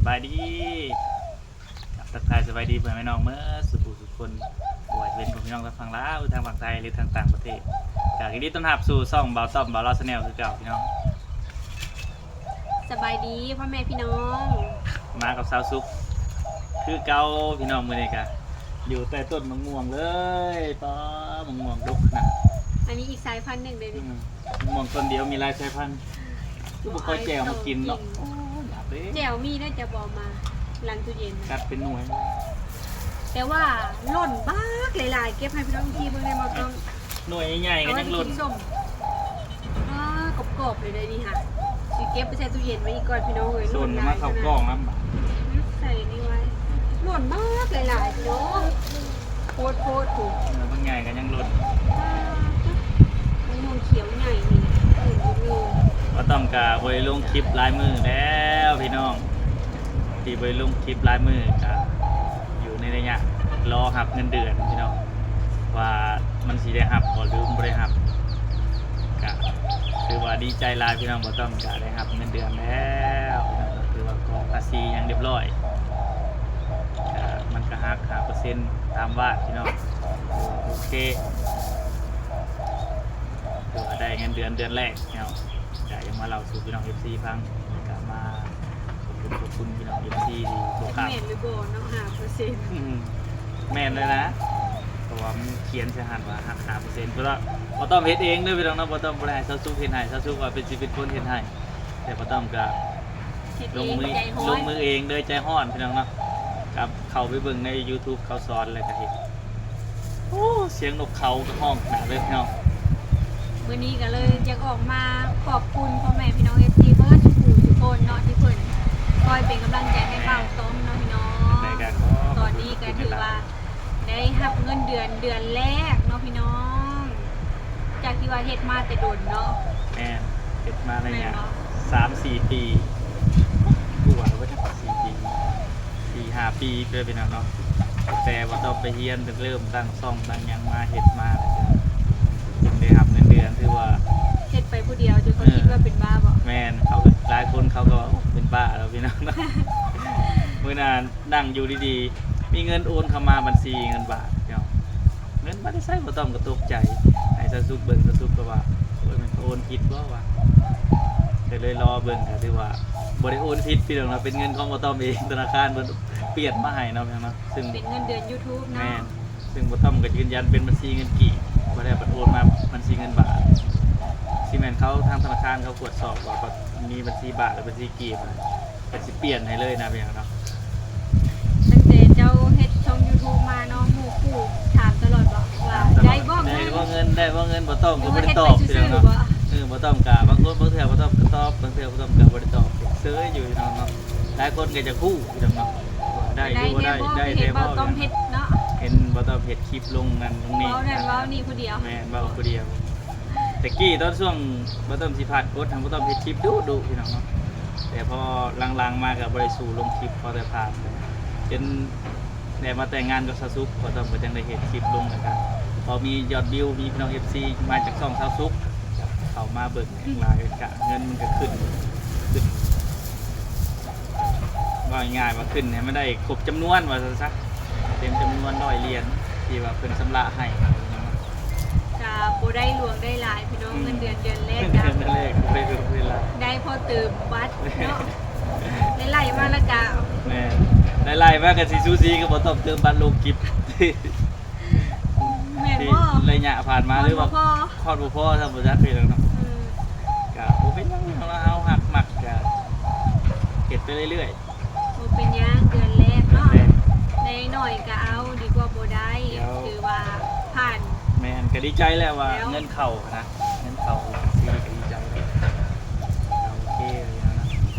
ບາຍດີ ທັກທາຍສະບາຍດີພໍ່ແມ່ພີ່ນ້ອງເໝິດສູ່ຜູ້ສູ່ຄົນ ບໍ່ວ່າຈະເປັນພໍ່ແມ່ພີ່ນ້ອງທາງຝັ່ງລາວ ຫຼືທາງຝັ່ງໄທ ຫຼືທາງຕ່າງປະເທດ ກໍຍິນດີຕ້ອນຮັບສູ່ຊ່ອງບ່າວຕ້ອມ ບ່າວລາວ Channel ຄືເກົ່າພີ່ນ້ອງ. ສະບາຍດີພໍ່ແມ່ພີ່ນ້ອງ ມາກັບສາວສຸກຄືເກົ່າພີ່ນ້ອງ. ມື້ນີ້ກະຢູ່ໃຕ້ຕົ້ນໝາກມ່ວງເລີຍ. ປ້າ ໝາກມ່ວງດົກຂະໜາດ. ອັນນີ້ອີກສາຍພັນໜຶ່ງເດ້ນີ້. ອືມ ໝາກມ່ວງຕົ້ນດຽວມີຫຼາຍສາຍພັນ. ຄືບໍ່ຄ່ອຍແຈ່ວມາກິນເນາະ. ໂອ້ຍ ຢາກເດ້. ແຈ່ວມີແດ່ ຈະບໍ່ເອົາມາຫຼັງຕູ້ເຢັນ ກັດເປັນໜ່ວຍ. ແຕ່ວ່າຫຼົ່ນບັກຫຼາຍໆ ເກັບໃຫ້ພີ່ນ້ອງທີ່ເບິ່ງໄດ້ບໍ່ຕ້ອງ. ໜ່ວຍໃຫຍ່ໆ ກໍຍັງຫຼົ່ນ. ເອົາໄວ້ໄປກິນສົ້ມ. ອ້າ ກອບໆ ເລີຍໄດ໋ນີ້ຫະ. ຊິເກັບໄປໃສ່ຕູ້ເຢັນໄວ້ອີກກ່ອນພີ່ນ້ອງເອີຍ. ສົ້ມ ຫຼົ່ນຫຼາຍ ມາເຂົ້າກ້ອງນຳ. ອືມ ໃສ່ນີ້ໄວ້. ຫຼົ່ນບັກຫຼາຍໆ ພີ່ນ້ອງ. ໂພດໆ ພຸ້ນ. ເອີ ບາງໃຫຍ່ກໍຍັງຫຼົ່ນ. ອ່າ ມັນມ່ວງຂຽວໃຫຍ່ນີ້ ເອີ ບໍ່ຕ້ອມກະບໍ່ໄດ້ລົງຄລິບຫຼາຍມື້ແລ້ວພີ່ນ້ອງ. ທີ່ບໍ່ໄດ້ລົງຄລິບຫຼາຍມື້ກະຢູ່ໃນໄລຍະລໍຮັບເງິນເດືອນພີ່ນ້ອງ ວ່າມັນຊິໄດ້ຮັບບໍ່ ຫຼືບໍ່ໄດ້ຮັບ. ກະຖືວ່າດີໃຈຫຼາຍພີ່ນ້ອງ ບໍ່ຕ້ອມກະໄດ້ຮັບເງິນເດືອນແລ້ວ. ຖືວ່າກອກພາສີຫຍັງຮຽບຮ້ອຍ. ກະມັນກະຫັກຫ້າເປີເຊັນຕາມວາດພີ່ນ້ອງ. ໂອເຄ ຖືວ່າໄດ້ເງິນເດືອນເດືອນແລກເນາະ. ກະຢາກມາເລົ່າສູ່ພີ່ນ້ອງເອັຟຊີຟັງ ກະມາຂອບຄຸນ ຂອບຄຸນພີ່ນ້ອງເອັຟຊີທີ່ບໍ່ຂາດ. ແມ່ນຫຼືບໍ່ເນາະ ຫ້າເປີເຊັນ. ອືມ ແມ່ນເລີຍນະ ເພາະວ່າມັນຂຽນໃສ່ຫັ້ນວ່າຫັກຫ້າເປີເຊັນ. ເພາະວ່າບໍ່ຕ້ອມເຮັດເອງເດີພີ່ນ້ອງເນາະ ບໍ່ຕ້ອມ ບໍ່ໄດ້ໃຫ້ສາວສຸກເຮັດໃຫ້ ສາວສຸກວ່າເປັນ ຊິເປັນຄົນເຮັດໃຫ້. ແຕ່ບໍ່ຕ້ອມກະ ເຮັດເອງ ລົງມື ໃຈຮ້ອນ ລົງມືເອງເລີຍ ໃຈຮ້ອນພີ່ນ້ອງເນາະ. ກັບເຂົ້າໄປເບິ່ງໃນ YouTube ເຂົາສອນແລ້ວກະເຮັດ. ໂອ້ ສຽງນົກເຂົາກະຮ້ອງຂະໜາດເລີຍພີ່ນ້ອງ. ມື້ນີ້ກະເລີຍ ອືມ ຢາກອອກມາຂອບຄຸນພໍ່ແມ່ພີ່ນ້ອງເອັຟຊີເບິດທຸກຜູ້ທຸກຄົນເນາະ ທີ່ເພິ່ນຄອຍເປັນກຳລັງໃຈໃຫ້ ແມ່ນ ບ່າວຕ້ອມເນາະພີ່ນ້ອງ. ຕອນນີ້ກະຖືວ່າ ໄດ້ຮັບເງິນເດືອນເດືອນແລກເນາະພີ່ນ້ອງ ຈາກທີ່ວ່າເຮັດມາແຕ່ດົນເນາະ. ແມ່ນ ເຮັດມາໄລຍະ ແມ່ນບໍ່ ສາມສີ່ປີກວ່າແລ້ວບໍ່ຈັກ ສີ່ປີ ສີ່ຫ້າປີເດີພີ່ນ້ອງເນາະ. ຕັ້ງແຕ່ບໍ່ຕ້ອມໄປຮຽນ ເລີ່ມຕັ້ງຊ່ອງຕັ້ງຫຍັງມາ ເຮັດມາ ຈຶ່ງໄດ້ຮັບເງິນເດືອນ ຖືວ່າເຮັດໄປຜູ້ດຽວ ຈົນເຂົາ ເອີ ຄິດວ່າເປັນບ້າບໍ່? ແມ່ນ ເຂົາ ຫຼາຍຄົນເຂົາກໍວ່າເປັນບ້າແລ້ວພີ່ນ້ອງເນາະ. ມື້ນັ້ນ ນັ່ງຢູ່ດີໆ ມີເງິນໂອນເຂົ້າມາບັນຊີເງິນບາດເນາະ. ເງິນມາແຕ່ໃສ ບໍ່ຕ້ອມກໍຕົກໃຈ ໃຫ້ສາວສຸກເບິ່ງ ສາວສຸກກໍວ່າ ໂອ້ຍ ແມ່ນເຂົາໂອນຜິດບໍ່ວະ. ກໍເລີຍລໍເບິ່ງ ກໍຖືວ່າບໍ່ໄດ້ໂອນຜິດພີ່ນ້ອງເນາະ ເປັນເງິນຂອງບໍ່ຕ້ອມເອງ ທະນາຄານເພິ່ນປ່ຽນມາໃຫ້ເນາະ ແມ່ນບໍ່ ຊຶ່ງເປັນເງິນເດືອນ YouTube ເນາະ. ແມ່ນ ຊຶ່ງບໍ່ຕ້ອມກໍຢືນຢັນເປັນບັນຊີເງິນກີບ ບໍ່ໄດ້ບັດໂອນມາບັນຊີເງິນບາດ. ຊິແມ່ນເຂົາທາງທະນາຄານເຂົາກວດສອບວ່າ ມີບັນຊີບາດ ແລະ ບັນຊີກີບ ກໍຊິປ່ຽນໃຫ້ເລີຍນະ ເປັນຫຍັງເນາະ. ຕັ້ງແຕ່ເຈົ້າເຮັດຊ່ອງ YouTube ມາເນາະ ໝູ່ຄູ່ຖາມຕະຫຼອດບໍ່ວ່າ ໄດ້ບໍ່ເງິນ ໄດ້ບໍ່ເງິນ ໄດ້ບໍ່ເງິນ ບໍ່ຕ້ອມກໍບໍ່ໄດ້ຕອບເທື່ອເນາະ. ເອີ ບໍ່ຕ້ອມກໍ ບາງຄົນ ບາງເທື່ອບໍ່ຕ້ອມກໍຕອບ ບາງເທື່ອບໍ່ຕ້ອມກໍບໍ່ໄດ້ຕອບ ເຊີຍຢູ່ເນາະ. ຫຼາຍຄົນກໍຢາກຮູ້ຢູ່ເນາະ ໄດ້ຫຼືບໍ່ໄດ້ ໄດ້ແທ້ບໍ່ ເຫັນບໍ່ຕ້ອມເຮັດເນາະ ເຫັນບໍ່ຕ້ອມເຮັດຄລິບລົງນັ້ນລົງນີ້ ເວົ້ານັ້ນເວົ້ານີ້ຜູ້ດຽວ. ແມ່ນ ເວົ້າຜູ້ດຽວ. ແຕ່ກີ້ຕອນຊ່ວງບໍ່ຕ້ອມຊິຜ່ານກົດ ທາງບໍ່ຕ້ອມເຮັດຄລິບດຸໆ ພີ່ນ້ອງເນາະ ແຕ່ພໍຫຼັງໆມາກໍບໍ່ໄດ້ສູ້ລົງຄລິບ ພໍແຕ່ຜ່ານ ຈົນໄດ້ມາແຕ່ງງານກັບສາວສຸກ ບໍ່ຕ້ອມກໍຈັ່ງໄດ້ເຮັດຄລິບລົງ ແລ້ວກໍພໍມີຍອດວິວ ມີພີ່ນ້ອງເອັຟຊີມາຈາກຊ່ອງສາວສຸກເຂົ້າມາເບິ່ງຫຼາຍ ກະເງິນມັນກໍຂຶ້ນ ຂຶ້ນ ເວົ້າງ່າຍໆວ່າຂຶ້ນໃຫ້ມັນໄດ້ຄົບຈຳນວນວ່າຊັ້ນຊະ ເຕັມຈຳນວນຮ້ອຍຫຼຽນທີ່ວ່າເພິ່ນຊຳລະໃຫ້. ກະບໍ່ໄດ້ຫຼວງໄດ້ຫຼາຍພີ່ນ້ອງ ອືມ ເງິນເດືອນເດືອນແລກ ເງິນເດືອນເດືອນແລກ ບໍ່ໄດ້ຫຼວງໄດ້ຫຼາຍ ໄດ້ພໍເຕີມບັດເນາະ ໄດ້ໄລ່ມາແລ້ວກະ ແມ່ນ ໄດ້ໄລ່ມາກະຊິສູສີກັບບໍ່ຕ້ອມເຕີມບັດລົງຄລິບ ແມ່ນບໍ່ ທີ່ໄລຍະຜ່ານມາ ຮອດ ຫຼືວ່າບໍ່ພໍ ຮອດບໍ່ພໍ ຊຳບໍ່ຈັກຄືຫຍັງເນາະ ອືມ ກະບໍ່ເປັນຫຍັງ ເຮົາຮັກມັກກະເຮັດໄປເລື້ອຍໆ. ບໍ່ເປັນຫຍັງ ເດືອນແລກເນາະ ເດືອນແລກ ໄດ້ໜ້ອຍກໍເອົາ ດີກວ່າບໍ່ໄດ້ ຖືວ່າຜ່ານ ແມ່ນ ກໍດີໃຈແລ້ວວ່າ ແລ້ວ ເງິນເຂົ້ານະ ເງິນເຂົ້າບັນຊີກໍດີໃຈແລ້ວ ກໍໂອເຄແລ້ວນະ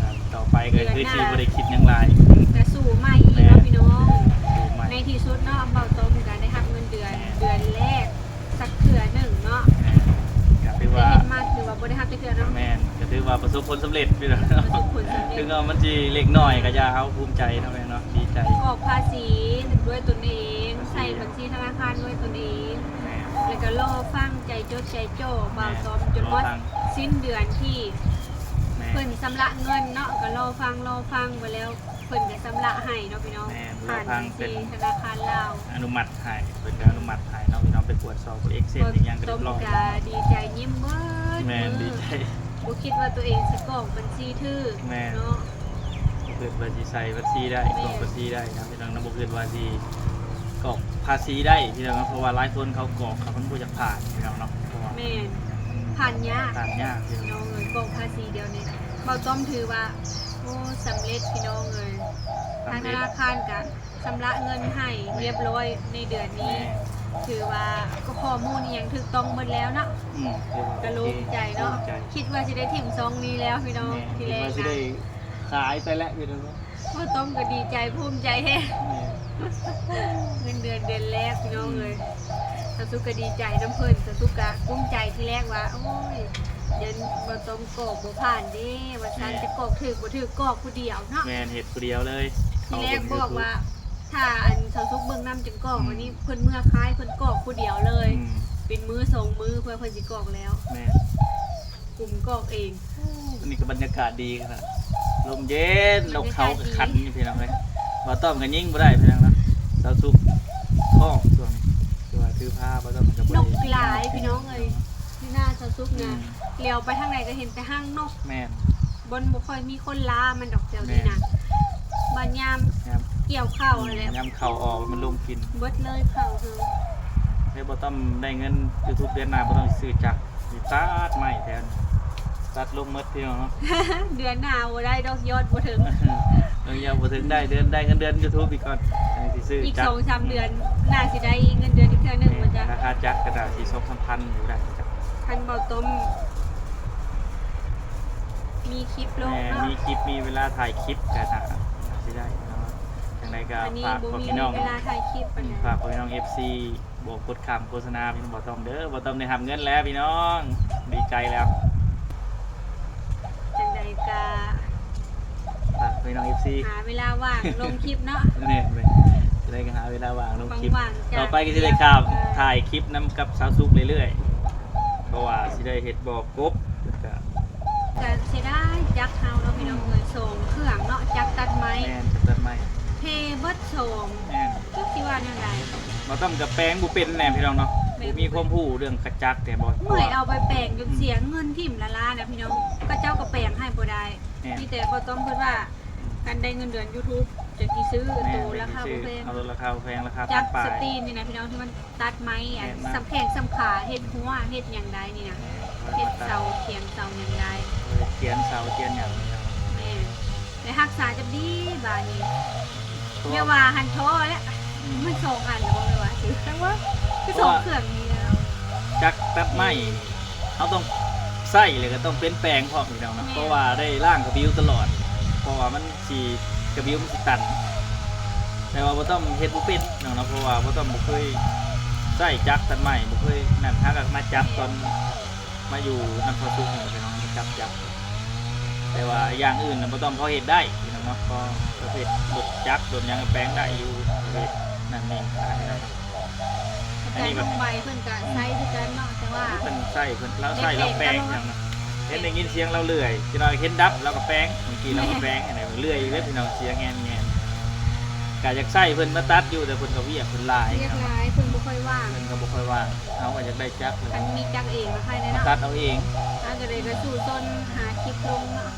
ຕໍ່ໄປກໍຄືຊິບໍ່ໄດ້ຄິດຫຍັງຫຼາຍ ກໍສູ້ໃໝ່ອີກເນາະ ແມ່ນ ພີ່ນ້ອງ ໃນທີ່ສຸດເນາະ ບ່າວຕ້ອມກໍໄດ້ຮັບເງິນເດືອນ ແມ່ນ ເດືອນແລກ ສັກເທື່ອໜຶ່ງເນາະ ແມ່ນ ກໍຖືວ່າ ເຮັດມາຖືວ່າບໍ່ໄດ້ຮັບຈັກເທື່ອເນາະ ແມ່ນ ກໍຖືວ່າປະສົບຜົນສຳເລັດ ປະສົບຜົນສຳເລັດ ເຖິງວ່າມັນຊິເລັກນ້ອຍກໍຢ່າ ເຮົາພູມໃຈເນາະ ແມ່ນເນາະ ດີໃຈ ອອກພາສີດ້ວຍຕົນເອງ ພາສີ ໃຊ້ບັນຊີທະນາຄານດ້ວຍຕົນເອງ ແມ່ນ ແລ້ວກໍລໍຟັງໃຈຈົດໃຈຈໍ່ ແມ່ນ ບ່າວຕ້ອມ ຈົນຮອດ ລໍຟັງ ສິ້ນເດືອນທີ່ ແມ່ ເພິ່ນຊຳລະເງິນເນາະ ກໍລໍຟັງ ລໍຟັງ ໄປແລ້ວເພິ່ນກໍຊຳລະໃຫ້ເນາະພີ່ນ້ອງ. ແມ່ນ ລໍຟັງເປັນ ຜ່ານບັນຊີທະນາຄານລາວ ອະນຸມັດໃຫ້ ເພິ່ນກໍອະນຸມັດໃຫ້ເນາະພີ່ນ້ອງ. ໄປກວດສອບ ເອັກເຊັນ ອີ່ຫຍັງກໍລຽບຮ້ອຍ ກໍດີໃຈຍິ້ມເບິດ ແມ່ນ ມື້ ດີໃຈ ບໍ່ຄິດວ່າຕົວເອງຊິກອກບັນຊີຖືກ ແມ່ນ ເນາະ. ບໍ່ຄິດວ່າຊິໃສ່ບັນຊີໄດ້ ແມ່ນ ກອກບັນຊີໄດ້ນະພີ່ນ້ອງເນາະ. ບໍ່ຄິດວ່າຊິກອກພາສີໄດ້ພີ່ນ້ອງເນາະ ເພາະວ່າຫຼາຍຄົນເຂົາກອກ ເຂົາມັນບໍ່ຢາກຜ່ານພີ່ນ້ອງເນາະ. ເພາະວ່າ ແມ່ນ ຜ່ານຍາກ ຜ່ານຍາກພີ່ນ້ອງ ພີ່ນ້ອງເອີຍ. ກອກພາສີດຽວນີ້ ເບົາຕ້ອມຖືວ່າ ໂອ້ ສຳເລັດພີ່ນ້ອງເອີຍ. ສຳເລັດ ທາງທະນາຄານກະ ຊຳລະເງິນໃຫ້ ແມ່ນ ລຽບຮ້ອຍໃນເດືອນນີ້ ແມ່ນ ຖືວ່າກໍຂໍ້ມູນອີ່ຫຍັງຖືກຕ້ອງເບິດແລ້ວເນາະ. ອືມ ກໍໂລ່ງໃຈເນາະ ໂລ່ງໃຈ ຄິດວ່າຊິໄດ້ຖິ້ມຊ່ອງນີ້ແລ້ວພີ່ນ້ອງ. ແມ່ນ ທີແລກ ຄິດວ່າຊິໄດ້ຂາຍໄປແລ້ວພີ່ນ້ອງ. ເບົາຕ້ອມກໍດີໃຈພູມໃຈແຮງ ແມ່ນ ເງິນເດືອນເດືອນແລກພີ່ນ້ອງເອີຍ. ອືມ ສາວສຸກກໍດີໃຈນຳເພິ່ນ ສາວສຸກກໍກຸ້ມໃຈທີແລກວ່າ ໂອ້ຍ ຢ້ານເບົາຕ້ອມກອກບໍ່ຜ່ານເດ້ວ່າຊັ້ນ ແມ່ນ ຈະກອກຖືກບໍ່ຖືກ ກອກຜູ້ດຽວເນາະ. ແມ່ນ ເຮັດຜູ້ດຽວເລີຍ ທີແລກບອກວ່າ ຖ້າອັນສາວສຸກເບິ່ງນຳຈັ່ງກອກ ອືມ ອັນນີ້ເພິ່ນເມືອຄ້າຍ ເພິ່ນກອກຜູ້ດຽວເລີຍ ອືມ ເປັນມື້ສອງມື້ເພື່ອເພິ່ນຊິກອກແລ້ວ. ແມ່ນ ກຸ້ມກອກເອງ. ໂອ້ ອັນນີ້ກໍບັນຍາກາດດີຂະໜາດ ລົມເຢັນ ລົມເຢັນ ນົກເຂົາກໍຄັນຢູ່ພີ່ນ້ອງເອີຍ. ເບົາຕ້ອມກໍຍິງບໍ່ໄດ້ພີ່ນ້ອງເນາະ ສາວສຸກທ້ອງຊ່ວງນີ້ ຄືວ່າຖືພາ ເບົາຕ້ອມກໍບໍ່ໄດ້ ນົກຫຼາຍພີ່ນ້ອງເອີຍ. ຢູ່ໜ້າສາວສຸກນະ ອືມ ຫຼຽວໄປທາງໃດກໍເຫັນແຕ່ຫາງນົກ. ແມ່ນ ບໍ່ ບໍ່ຄ່ອຍມີຄົນລ່າມັນດອກແຖວນີ້ນະ. ແມ່ນ ບາດຍາມ ຍາມກ່ຽວເຂົ້າຫັ້ນແຫຼະ ອືມ ຍາມເຂົ້າອອກມັນລົງກິນເບິດເລີຍເຂົ້າເຮົາ. ເຮັດບໍ່ຕ້ອມໄດ້ເງິນຢູທູບເດືອນໜ້າ ບໍ່ຕ້ອງຊື້ຈັກ ຊິຕັດໄມ້ແທນ ຕັດລົງໝົດພີ່ນ້ອງເນາະ. ເດືອນໜ້າບໍ່ໄດ້ດອກ ຍອດບໍ່ເຖິງ ເອີ ຍອດບໍ່ເຖິງ ໄດ້ເດືອນ ໄດ້ເງິນເດືອນຢູທູບອີກກ່ອນ ຈັ່ງຊິຊື້ ອີກ ຈັກ ສອງສາມເດືອນ ອືມ ໜ້າຊິໄດ້ເງິນເດືອນອີກເທື່ອໜຶ່ງ. ແມ່ນ ວ່າຈະ ລາຄາຈັກກໍໜ້າຊິສອງສາມພັນຢູ່ໄດ້ ຄັນເບົາຕົ້ມມີຄລິບລົງເນາະ ມີຄລິບ ມີເວລາຖ່າຍຄລິບກໍໜ້າຊິໄດ້ເນາະ. ຈັ່ງໃດກໍ ອັນນີ້ ຝາກ ບໍ່ມີ ພີ່ນ້ອງ ເວລາຖ່າຍຄລິບປານໃດ ອືມ ຝາກພໍ່ແມ່ພີ່ນ້ອງເອັຟຊີ ບໍ່ກົດຂ້າມໂຄສະນາພີ່ນ້ອງເບົາຕ້ອມເດີ. ເບົາຕ້ອມໄດ້ຮັບເງິນແລ້ວພີ່ນ້ອງ ດີໃຈແລ້ວ. ຈັ່ງໃດກະຝາກພີ່ນ້ອງເອັຟຊີ ຫາເວລາວ່າງລົງຄລິບເນາະ. ແມ່ນໆ ຈັ່ງໃດກະຫາເວລາວ່າງລົງຄລິບ ວ່າງໆ ຕໍ່ໄປກະຊິໄດ້ຂ້າມ ເອີ ຖ່າຍຄລິບນຳກັບສາວສຸກເລື້ອຍໆ ເພາະວ່າຊິໄດ້ເຮັດບໍ່ກົບ ແລ້ວກະ ກະເສຍດາຍຈັກເຮົາເນາະພີ່ນ້ອງເອີຍ ອືມ ສອງເຄື່ອງເນາະ ຈັກຕັດໄມ້ ແມ່ນ ຈັກຕັດໄມ້ ເພເບິດສອງ ແມ່ນ ຈັກຊິວ່າແນວໃດ. ເຮົາຕ້ອງກະແປງບໍ່ເປັນແນ່ພີ່ນ້ອງເນາະ ແມ່ນ ບໍ່ມີຄວາມຮູ້ເລື່ອງກະຈັກແນ່ບໍ່ ເມື່ອຍເອົາໄປແປງຈົນເສຍເງິນຖິ້ມລ້າໆນະພີ່ນ້ອງ ເຂົາເຈົ້າກະແປງໃຫ້ບໍ່ໄດ້. ແມ່ນ ມີແຕ່ເບົາຕ້ອມເພິ່ນວ່າ ຄັນໄດ້ເງິນເດືອນຢູທູບ ຈັ່ງຊິຊື້ ແມ່ນ ໂຕລາຄາບໍ່ແພງ ເອົາໂຕລາຄາບໍ່ແພງ ລາຄາພັນປາຍ ຈັກສະຕີນນີ້ນະພີ່ນ້ອງ ທີ່ມັນຕັດໄມ້ ອັນ ແມ່ນ ສ່ຳແຂ້ງສ່ຳຂາ ເຮັດຮົ້ວເຮັດຫຍັງໄດ້ນີ້ນະ ເຮັດເສົາຂຽນເສົາຫຍັງໄດ້ ເຮັດຂຽນເສົາຂຽນຫຍັງ ແມ່ນ ໄດ້ຮັກສາຈັກດີບາດນີ້ ແມ່ນ ຢ່າວ່າຫັ້ນທໍ້ແລ້ວ ອືມ ມັນສອງອັນແລ້ວບໍ່ແມ່ນວ່າຊື້ ຈັ່ງວ່າ ຄືສອງເຄື່ອງນີ້ແລ້ວ ຈັກຕັດໄມ້ ເຮົາຕ້ອງໃຊ້ ແລ້ວກະຕ້ອງປ່ຽນແປງພ້ອມພີ່ນ້ອງເນາະ ແມ່ນ ເພາະວ່າໄດ້ລ້າງກະບິວຕະຫຼອດ ເພາະວ່າມັນຊິ ກະບິວມັນຊິຕັນ ແຕ່ວ່າບໍ່ຕ້ອມເຮັດບໍ່ເປັນພີ່ນ້ອງເນາະ ເພາະວ່າບໍ່ຕ້ອມບໍ່ເຄີຍໃຊ້ຈັກຕັດໄມ້ ບໍ່ເຄີຍນັ້ນ ຫາກະມາຈັບຕອນມາຢູ່ນຳພໍ່ສຸກນີ້ພີ່ນ້ອງ ມາຈັບຈັກ ແຕ່ວ່າຢ່າງອື່ນນະບໍ່ຕ້ອມພໍເຮັດໄດ້ພີ່ນ້ອງເນາະ ເພາະປະເພດລົດຈັກລົດຫຍັງກະແປງໄດ້ຢູ່ ປະເພດນັ້ນນີ້ ອັນນີ້ແບບ ອາຈານນ້ອງໃບເພິ່ນກະໃຊ້ຄືກັນເນາະ ແຕ່ວ່າເພິ່ນໃຊ້ ເພິ່ນ ລາວໃຊ້ລາວແປງຫຍັງນະ ເຫັນໄດ້ຍິນສຽງລາວເລື່ອຍ ຈັກໜ້ອຍເຫັນດັບລາວກະແປງ ບາງທີລາວກະແປງ ແມ່ນ ອັນນີ້ເລື່ອຍເລີຍພີ່ນ້ອງ ສຽງແຮງແຮງ ກະຢາກໃຊ້ເພິ່ນມາຕັດຢູ່ ແຕ່ເພິ່ນກະວຽກເພິ່ນຫຼາຍ ວຽກຫຼາຍ ເພິ່ນບໍ່ຄ່ອຍວ່າງ ເພິ່ນກະບໍ່ຄ່ອຍວ່າງ ເຮົາກະຢາກໄຕັດຈັກ ຄັນມີຈັກເອງລະໃຜແນ່ເນາະ ມາຕັດເອົາເອງ ເຮົາກະເລີຍກະສູ້ຊົນຫາຄລິບລົງເນາະ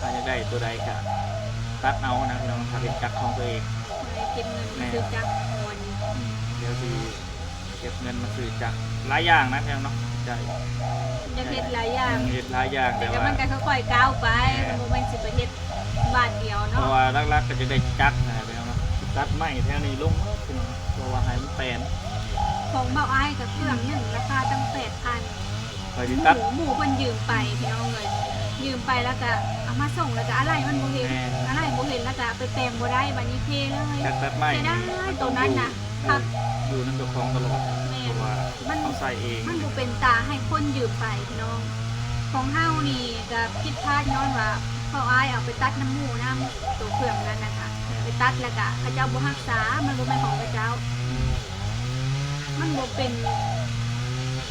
ຖ້າຢາກໄດ້ໂຕໃດກະຕັດເອົານະພີ່ນ້ອງ ຖ້າເປັນຈັກຂອງຕົວເອງ ໄດ້ເກັບເງິນມາຊື້ຈັກ ແມ່ນ ງວດນີ້ ອືມ ດຽວຊິ ເກັບເງິນມາຊື້ຈັກ ຫຼາຍຢ່າງນະພີ່ນ້ອງເນາະ ໃຊ້ ຢາກເຮັດຫຼາຍຢ່າງ ອືມ ເຮັດຫຼາຍຢ່າງ ແຕ່ ແຕ່ວ່າມັນກະຄ່ອຍໆກ້າວໄປ ແມ່ນ ມັນບໍ່ແມ່ນຊິໄປເຮັດບາດດຽວເນາະ ເພາະວ່າຫຼັກໆກະຈະໄດ້ຈັກນະພີ່ນ້ອງເນາະ ຕັດໄມ້ແຖວນີ້ລົງໝົດພີ່ນ້ອງ ເພາະວ່າໃຫ້ມັນແປນ ຂອງເບົາອ້າຍກະເຄື່ອງໜຶ່ງລາຄາຕັ້ງແປດພັນ ຂ້ອຍຊິຕັດ ໝູ່ ໝູ່ເພິ່ນຢືມໄປພີ່ນ້ອງເອີຍ ຢືມໄປລະກະເອົາມາສົ່ງລະກະອາໄຫຼ່ມັນບໍ່ເຫັນ ແມ່ນ ອາໄຫຼ່ບໍ່ເຫັນລະກະໄປແປງບໍ່ໄດ້ ບາດນີ້ເພເລີຍ ຈັກຕັດໄມ້ ເສຍດາຍ ມັນຕ້ອງ ໂຕນັ້ນນະ ຢູ່ ຢູ່ນຳເຈົ້າຂອງຕະຫຼອດ ແມ່ນ ເພາະວ່າມັນ ເຮົາໃຊ້ເອງ ມັນບໍ່ເປັນຕາໃຫ້ຄົນຢືມໄປພີ່ນ້ອງ ຂອງເຮົານີ້ກະຜິດພາດຍ້ອນວ່າເຮົາອ້າຍເອົາໄປຕັດນຳໝູ່ນຳ ໂຕເຄື່ອງນັ້ນນະກະ ແມ່ນ ໄປຕັດລະກະເຂົາເຈົ້າບໍ່ຮັກສາ ມັນບໍ່ແມ່ນຂອງເຂົາເຈົ້າ ອືມ ມັນບໍ່ເປັນ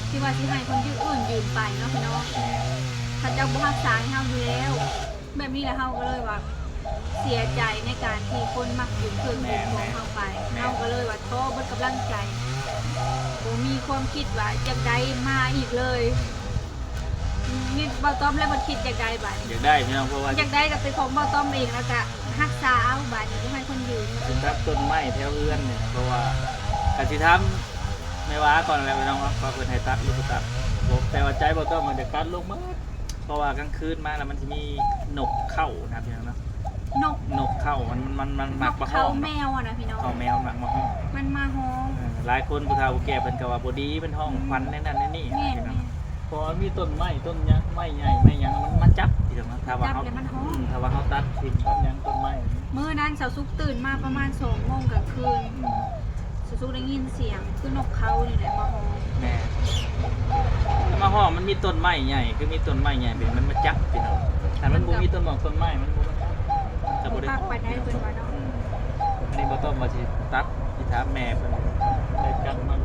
ທີ່ວ່າຊິໃຫ້ຄົນອື່ນຢືມໄປເນາະພີ່ນ້ອງ ແມ່ນ ເຂົາເຈົ້າບໍ່ຮັກສາໃຫ້ເຮົາຢູ່ແລ້ວ. ແບບນີ້ແຫຼະ ເຮົາກໍເລີຍວ່າເສຍໃຈໃນການທີ່ຄົນມັກຢືມເຄື່ອງ ແມ່ນໆ ຂອງເຮົາໄປ. ແມ່ນ ເຮົາກໍເລີຍວ່າທໍ້ເບິດກຳລັງໃຈ ບໍ່ມີຄວາມຄິດວ່າຢາກໄດ້ມາອີກເລີຍ. ມີບ່າວຕ້ອມແລ້ວເພິ່ນຄິດຢາກໄດ້ບາດນີ້ ຢາກໄດ້ພີ່ນ້ອງ ເພາະວ່າຢາກໄດ້ກໍເປັນຂອງບ່າວຕ້ອມເອງ ແລ້ວກໍຮັກສາເອົາ ບາດນີ້ບໍ່ໃຫ້ຄົນຢືມ. ຊິຕັດຕົ້ນໄມ້ແຖວເຮືອນນີ້ ເພາະວ່າກໍຊິຖາມແມ່ວ່າກ່ອນແຫຼະພີ່ນ້ອງເນາະ ວ່າເພິ່ນໃຫ້ຕັດຫຼືບໍ່ຕັດ. ແຕ່ວ່າໃຈບ່າວຕ້ອມມັນຢາກຕັດລົງໝົດ ເພາະວ່າກາງຄືນມາແລ້ວມັນຊິມີນົກເຂົ້ານະພີ່ນ້ອງເນາະ. ນົກ ນົກເຂົ້າ ມັນ ມັນ ມັນມັກມາຮ້ອງ ນົກເຂົ້າແມວຫັ້ນນະພີ່ນ້ອງ ເຂົ້າແມວມັກມາຮ້ອງ ມັນມາຮ້ອງ. ເອີ ຫຼາຍຄົນຜູ້ເຖົ້າຜູ້ແກ່ເພິ່ນກໍວ່າບໍ່ດີ ມັນຮ້ອງຂວັນແນວນັ້ນແນວນີ້ ແມ່ນ ພີ່ນ້ອງ ເພາະວ່າມີຕົ້ນໄມ້ຕົ້ນຫຍັງ ໄມ້ໃຫຍ່ໄມ້ຫຍັງ ມັນມາຈັບ ພີ່ນ້ອງ ຖ້າວ່າເຮົາ ຈັບແລ້ວມັນຮ້ອງ ອືມ ຖ້າວ່າເຮົາຕັດຖິ້ມ ຕັດຫຍັງຕົ້ນໄມ້. ມື້ນັ້ນສາວສຸກຕື່ນມາປະມານ ອືມ ສອງໂມງກາງຄືນ ອືມ ສາວສຸກໄດ້ຍິນສຽງຄືນົກເຂົ້ານີ້ແຫຼະມາຮ້ອງ. ແມ່ນ ມາຮ້ອງ ມັນມີຕົ້ນໄມ້ໃຫຍ່ ຄືມີຕົ້ນໄມ້ໃຫຍ່ ເປັນມັນມາຈັບ ພີ່ນ້ອງ. ຖ້າມັນບໍ່ມີຕົ້ນໝອກຕົ້ນໄມ້ ມັນບໍ່ ມັນກໍບໍ່ໄດ້ ມັນກໍບໍ່ໄດ້ ເພິ່ນວ່າເນາະ. ອືມ ອັນນີ້ບ່າວຕ້ອມວ່າຊິຕັດ ຊິຖາມແມ່ເພິ່ນ ໄດ້ຈັກມັນ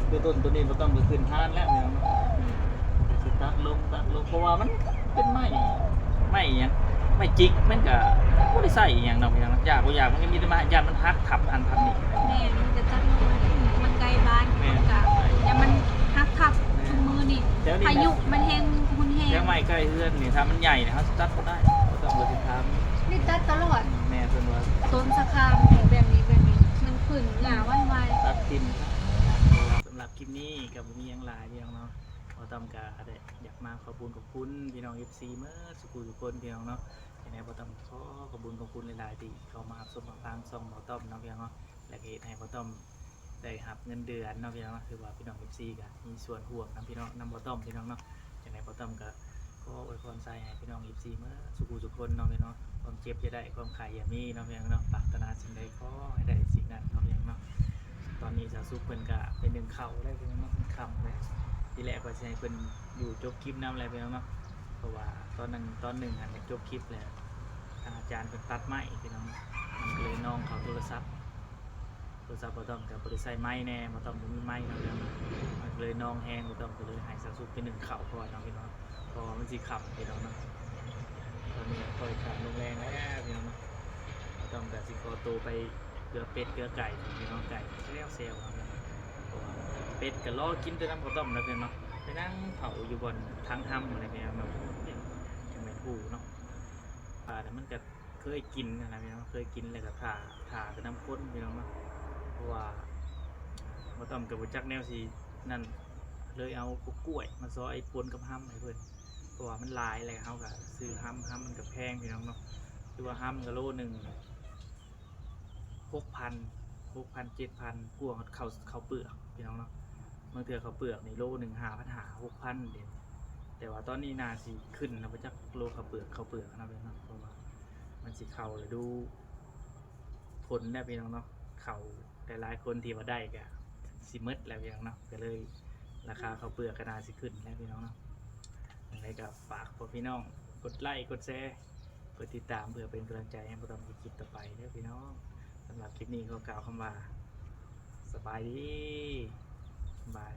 ຄືຕົ້ນໂຕນີ້ບ່າວຕ້ອມກໍຂຶ້ນຮ້ານແລ້ວ ພີ່ນ້ອງເນາະ. ອືມ ກໍຊິຕັດລົງ ຕັດລົງ ເພາະວ່າມັນ ເປັນໄມ້ ໄມ້ຫຍັງ ໄມ້ຈິກ ມັນກະບໍ່ໄດ້ໃຊ້ອີ່ຫຍັງດອກ ຢ່າງ ຢາກບໍ່ຢາກ ມັນກໍມີແຕ່ມາ ຢ້ານມັນຫັກທັບຫັ້ນທັບນີ້. ແມ່ນ ມັນກະຈັກໜ່ອຍ ມັນໃກ້ບ້ານ ແມ່ນ ມັນກະ ຢ້ານມັນຫັກທັບ. ແມ່ນ ຊຸມມື້ນີ້ ແຖວນີ້ ພາຍຸມັນແຮງຮຸນແຮງ ແຖວໄມ້ໃກ້ເຮືອນນີ້ ຖ້າມັນໃຫຍ່ນີ້ ເຮົາຊິຕັດບໍ່ໄດ້ ບໍ່ຕ້ອງໄປຕິດຕາມ ນີ້ຕັດຕະຫຼອດ. ແມ່ນ ເພິ່ນວ່າຕົ້ນສະຄາມແບບນີ້ ແບບນີ້ ມັນຂຶ້ນຫຍ້າໄວໆ ຕັດຖິ້ມ. ສຳລັບຄລິບນີ້ກໍບໍ່ມີຫຍັງຫຼາຍພີ່ນ້ອງເນາະ ບ່າວຕ້ອມກໍໄດ້ ຢາກມາຂອບຄຸນຂອບຄຸນພີ່ນ້ອງເອັຟຊີໝົດສູ່ຜູ້ທຸກຄົນ ພີ່ນ້ອງເນາະ. ຈັ່ງໃດບ່າວຕ້ອມຂໍຂອບຄຸນຂອບຄຸນຫຼາຍໆ ທີ່ເຂົ້າມາຮັບຊົມຮັບຟັງຊ່ອງບ່າວຕ້ອມເນາະ ພີ່ນ້ອງເນາະ ແລະ ກໍເຮັດໃຫ້ບ່າວຕ້ອມໄດ້ຮັບເງິນເດືອນເນາະ ພີ່ນ້ອງເນາະ. ຖືວ່າພີ່ນ້ອງເອັຟຊີກໍມີສ່ວນຮ່ວມນຳພີ່ນ້ອງ ນຳບ່າວຕ້ອມ ພີ່ນ້ອງເນາະ. ຈັ່ງໃດບ່າວຕ້ອມກໍຂໍອວຍພອນໃສ່ໃຫ້ພີ່ນ້ອງເອັຟຊີໝົດສູ່ຜູ້ທຸກຄົນເນາະ ພີ່ນ້ອງເນາະ. ຄວາມເຈັບຢ່າໄດ້ ຄວາມໄຂ້ຢ່າມີເນາະ ພີ່ນ້ອງເນາະ. ປາດຖະໜາສິ່ງໃດຂໍໃຫ້ໄດ້ສິ່ງນັ້ນເນາະ ພີ່ນ້ອງເນາະ. ຕອນນີ້ສາວສຸກເພິ່ນກໍໄປໜຶ້ງເຂົ້າແລ້ວ ພີ່ນ້ອງເນາະ ມັນຄ່ຳແລ້ວ. ທີແລກວ່າຊິໃຫ້ເພິ່ນຢູ່ຈົບຄລິບນຳແຫຼະ ພີ່ນ້ອງເນາະ ເພາະວ່າຕອນນັ້ນຕອນໜຶ່ງຫັ້ນຢາກຈົບຄລິບແລ້ວ ທາງອາຈານເພິ່ນຕັດໄມ້ ພີ່ນ້ອງເນາະ ມັນກໍເລີຍນອງເຂົ້າໂທລະສັບ. ໂທລະສັບບ່າວຕ້ອມກໍບໍ່ໄດ້ໃຊ້ໄມແດ່ ບ່າວຕ້ອມບໍ່ມີໄມເນາະ ມັນກໍເລີຍນອງແຮງ ບ່າວຕ້ອມກໍເລີຍໃຫ້ສາວສຸກໄປໜຶ້ງເຂົ້າກ່ອນເນາະ ພີ່ນ້ອງ ເພາະວ່າມັນຊິຄ່ຳ ພີ່ນ້ອງເນາະ. ຕອນນີ້ກໍຄ່ອຍຄ່ຳລົງແລງແລ້ວ ພີ່ນ້ອງເນາະ. ບ່າວຕ້ອມກໍຊິຂໍໂຕໄປເກືອເປັດເກືອໄກ່ ພີ່ນ້ອງ ໄກ່ແຊວໆ ເພາະວ່າເປັດກໍລໍກິນແຕ່ນຳບ່າວຕ້ອມນະ ພີ່ນ້ອງເນາະ. ໄປນັ່ງເຝົ້າຢູ່ບ່ອນທາງຮ່ຳຫັ້ນແຫຼະ ພີ່ນ້ອງເນາະ ຈັ່ງແມ່ນຮູ້ເນາະ. ປານີ້ມັນກໍເຄີຍກິນຫັ້ນນະ ພີ່ນ້ອງ ເຄີຍກິນແລ້ວກໍຖ້າ ຖ້າແຕ່ນຳຄົນ ພີ່ນ້ອງເນາະ. ເພາະວ່າບ່າວຕ້ອມກໍບໍ່ຈັກແນວຊິນັ້ນ ເລີຍເອົາກົກກ້ວຍມາຊອຍປົນກັບຮ່ຳໃຫ້ເພິ່ນ ເພາະວ່າມັນຫຼາຍ ແລ້ວເຮົາກໍຊື້ຮ່ຳ ຮ່ຳມັນກໍແພງ ພີ່ນ້ອງເນາະ. ຄືວ່າຮ່ຳກໍໂລໜຶ່ງ ຫົກພັນ ຫົກພັນ ເຈັດພັນ ກວ່າເຂົ້າ ເຂົ້າເປືອກ ພີ່ນ້ອງເນາະ. ບາງເທື່ອເຂົ້າເປືອກນີ້ໂລໜຶ່ງ ຫ້າພັນຫ້າ ຫົກພັນ ເດ້. ແຕ່ວ່າຕອນນີ້ໜ້າຊິຂຶ້ນແລ້ວບໍ່ຈັກ ໂລເຂົ້າເປືອກ ເຂົ້າເປືອກນະ ພີ່ນ້ອງ ເພາະວ່າມັນຊິເຂົ້າລະດູຝົນແລ້ວ ພີ່ນ້ອງເນາະ. ເຂົ້າຫຼາຍໆຄົນທີ່ວ່າໄດ້ກໍຊິໝົດແລ້ວ ພີ່ນ້ອງເນາະ ກໍເລີຍລາຄາເຂົ້າເປືອກກໍໜ້າຊິຂຶ້ນແລ້ວ ພີ່ນ້ອງເນາະ. ຈັ່ງໃດກໍຝາກພວກພີ່ນ້ອງກົດໄລກົດແຊ ກົດຕິດຕາມ ເພື່ອເປັນກຳລັງໃຈໃຫ້ພວກເຮົາເຮັດຄລິບຕໍ່ໄປເດີພີ່ນ້ອງ. ສຳລັບຄລິບນີ້ຂໍກ່າວຄຳວ່າ ສະບາຍດີ ບາຍ.